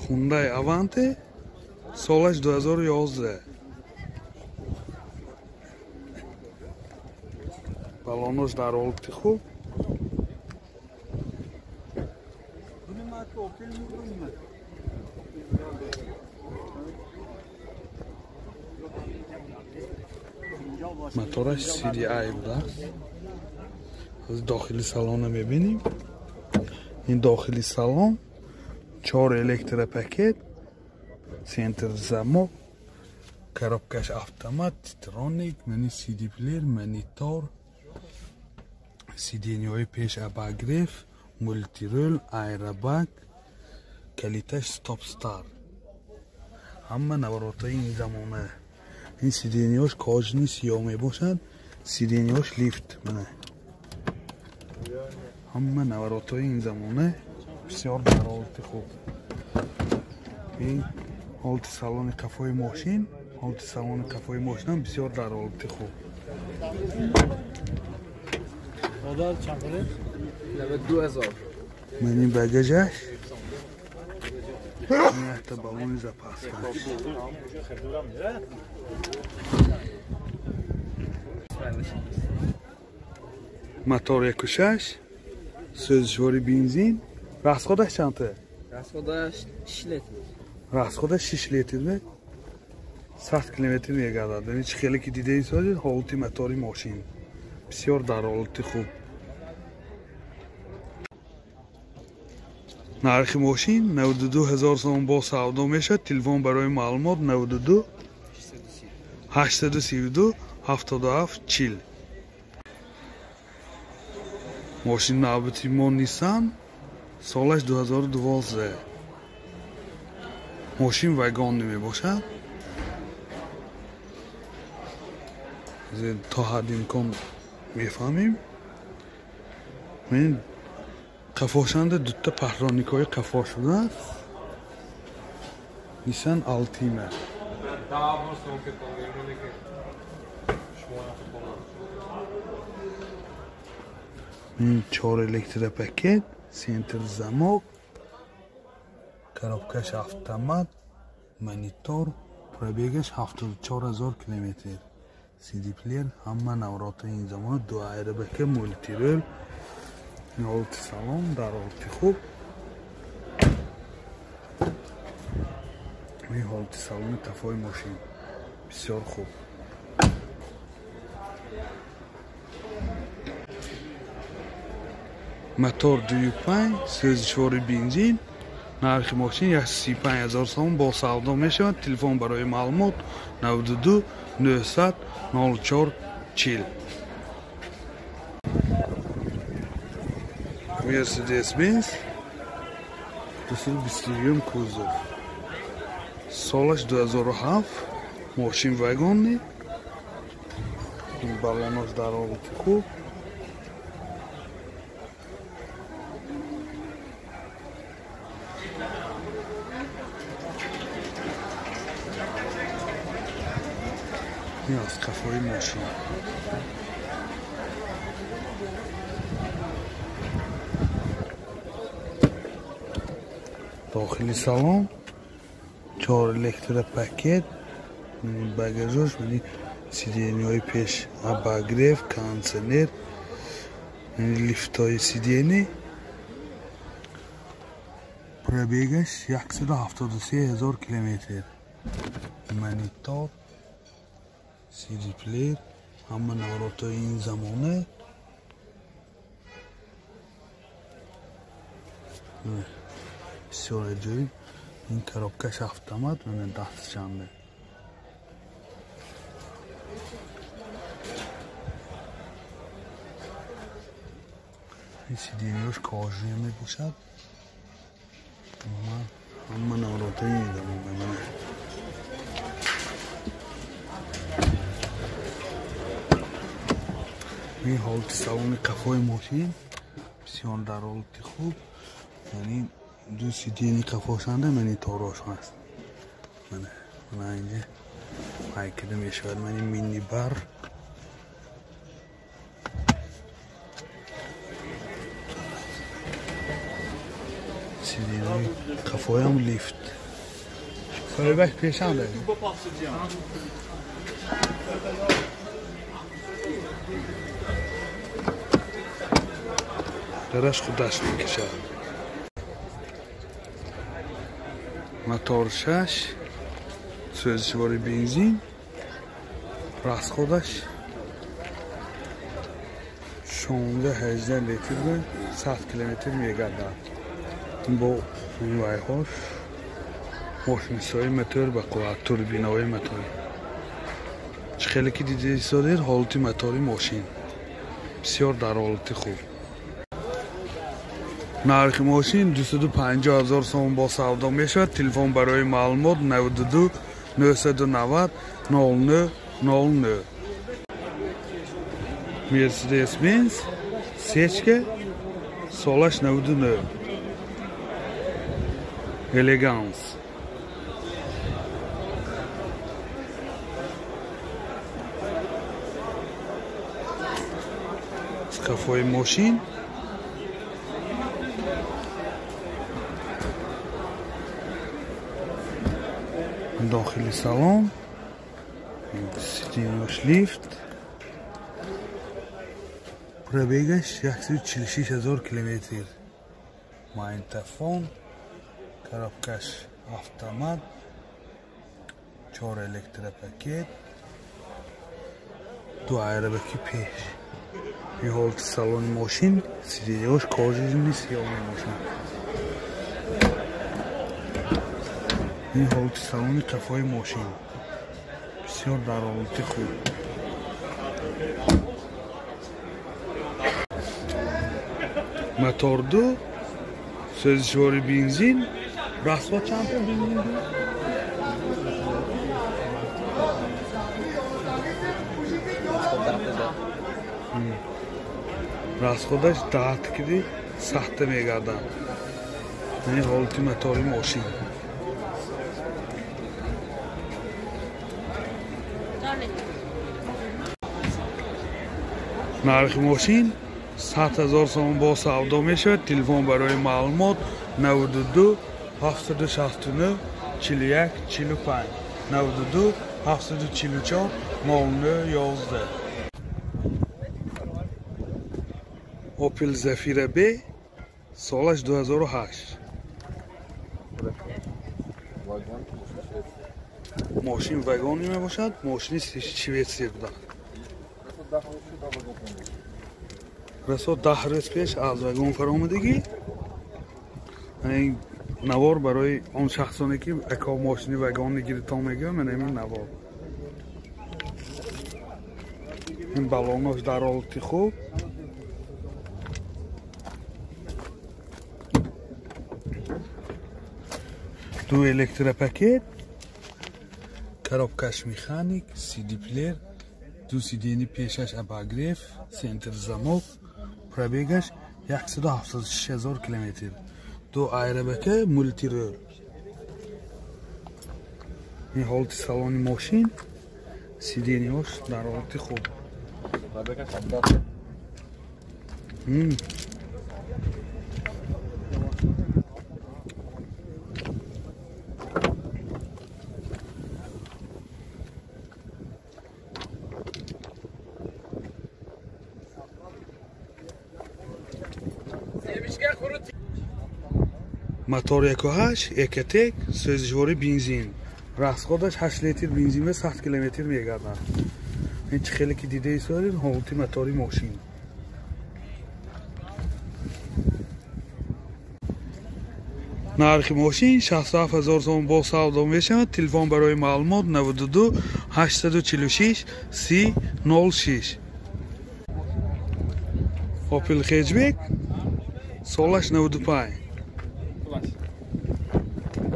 Hyundai Avante солаш 2011. Балонош дар ҳолати хуб. Мотораш CDI будааст. Аз дохили салона мебинем. Ин дохили салон 4 электропакет, центр замок, коробкаш автомат, титроник, мани CD плеер, монитор, сиденьяҳои пеш обогрев, мултирол, аэробак, калиташ стоп-стар. Ҳама наворотҳои ин замона. Ин сиденьяҳош кожини сиёҳ мебошад, сиденьяҳош лифт. Мана ҳама наворотҳои ин замона бисёр дар ҳолати хуб. Ин ҳолати салони қафои мошин, ҳолати салони қафои мошинам бисёр дар ҳолати хуб. Ман ин багажаш, ин якта балони запаскаш. Мотор 1.6, сӯзишвори бензин. Расходаш чанд? Расходаш 6 литр. Расходаш 6 литр ме? 100 километр мегардад. Ин чӣ хеле ки дидаи созед, ҳолати мотори мошин бисёр дар ҳолати хуб. Нархи мошин 92 ҳазор сомон бо савдо мешавад. Телефон барои маълумот 92 832 77 40. Мошин навбати мо Nissan, солаш 2012. Мошин вагон мебошад. То ҳадди имкон мефаҳмем. Мен қафошанда дута паҳроникҳои қафо шудааст. Nissan Altima. Ин 4 электропакет, центр замок, коробкаш автомат, монитор, пробегаш 74 ҳазор километр. CD плеер, ҳама навротҳои ин замона, ду аэробака, мултирол, ҳолати салон дар ҳолати хуб. Ин ҳолати салони қафои мошин бисёр хуб. Мотор 2.5, сӯзишвори бензин. Нархи мошин 135 ҳазор сомон бо савдо мешавад. Телефон барои маълумот 92 900 04 40. Mercedes-Benz 221 кузов. Солаш 2007, мошин вагонни. Балонош дар ҳолати хуб. Ин аз қафои мошин. Дохили салон 4 электропакет, багажош, сиденьяҳои пеш обогрев, кондиционер, лифтҳои сиденья. Пробегаш 173 ҳазор километр. Монитор, CD плеер, ҳама наворотҳои ин замона. Бисёр аҷоиб. Ин коробкаш автомат, мана дастшанда. Ин сиденьяш кожаи мебошад. Ҳама наворотҳои ин замона. Мана ин ҳолати салони қафои мошин бисёр дар ҳолати хуб. Яъне ду сидени қафошанда мониторош ҳаст. Мана мана инҷа ҳайкада мешавад. Мани мини-бар. Сиденьи қафоям лифт. Соҳибаш пешанда. Дараш худаш мекашад. Мотор 6, сӯзишвори бензин, расходаш 16-18 литр ба 100 километр мегардад. Бо вайҳош мошинсои мотор ба қувват, турбинаҳои мотор. Чӣ хеле ки дида истодед, ҳолати мотори мошин бисёр дар ҳолати хуб. Нархи мошин 250 000 сомон бо савдо мешавад. Телефон барои маълумот 92 990 09 09. Mercedes-Benz сечка, солаш 99. Элеганс. Қафои мошин дохили салон, сиденьяш лифт, пробегаш 146 000 километр, магнитофон, коробкаш автомат, 4 электропакет, 2 аэробаки пеш. Ин ҳолати салони мошин, сиденьяш кожини сиёҳ мебошад. Ин ҳолати салони қафои мошин бисёр дар ҳолати хуб. Мотор 2, сӯзишвори бензин, расход чанд пул бензин? Расходаш 10 киди сахта мегардад. Ин ҳолати мотори мошин. Нархи мошин 100 000 сомон бо савдо мешавад. Телефон барои маълумот 92 769 41 45, 92 744 09 11. Opel Zafira B, солаш 2008. Мошин вагони мебошад, мошини Шветсия буда. Расо 10 рӯз пеш аз вагон фаромадагӣ. Навор барои он шахсоне ки ака мошини вагони гиритон мегӯям, ман ҳамин навор. Ин балонош дар ҳолати хуб. Ду электропакет, коробкаш механик, CD плеер, ду сидени пешаш обогрев, центр замок, пробегаш 176 000 километр. Ду аэробака, мультирол. Ин ҳолати салони мошин, сидениҳош дар ҳолати хуб. Мотор 1.8, Экотек, сӯзишвори бензин. Расходаш 8 литр бензин ва 100 километр мегардад. Ин чӣ хеле ки дида истодед, ҳолати мотори мошин. Нархи мошин 67 000 сомон бо савдо мешавад. Телефон барои маълумот 92 846 30 06. Opel Hatchback, солаш 95.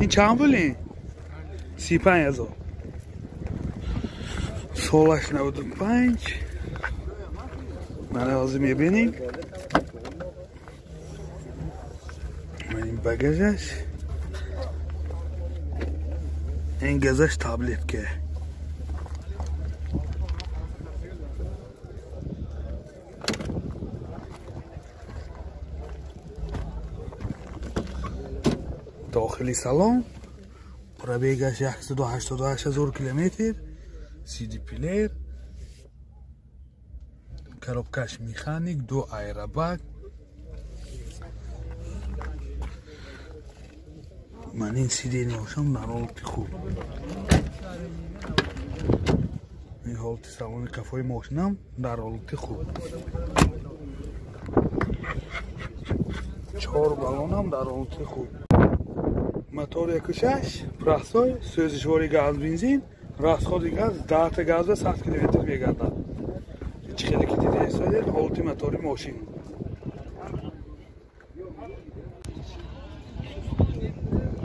Ин чанд пул ин? 35 000. Солаш 95. Мана ҳозир мебинем. Ин багажаш. Ин газаш таблетка. Дохили салон пробегаш 188 000 километр, CD плеер, коробкаш механик, ду аэробак. Ман ин сиденияшам дар ҳолати хуб. Ин ҳолати салони қафои мошинам дар ҳолати хуб. 4 балонам дар ҳолати хуб. Мотор 1.6, простой, сӯзишвори газ, бензин, расходи газ 10 газ ба 100 километр мегардад. Чӣ хеле ки дидаед, ҳолати мотори мошин.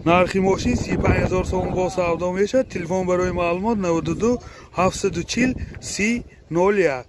Нархи мошин 35 000 сомон бо савдо мешавад. Телефон барои маълумот 92 740 30 01.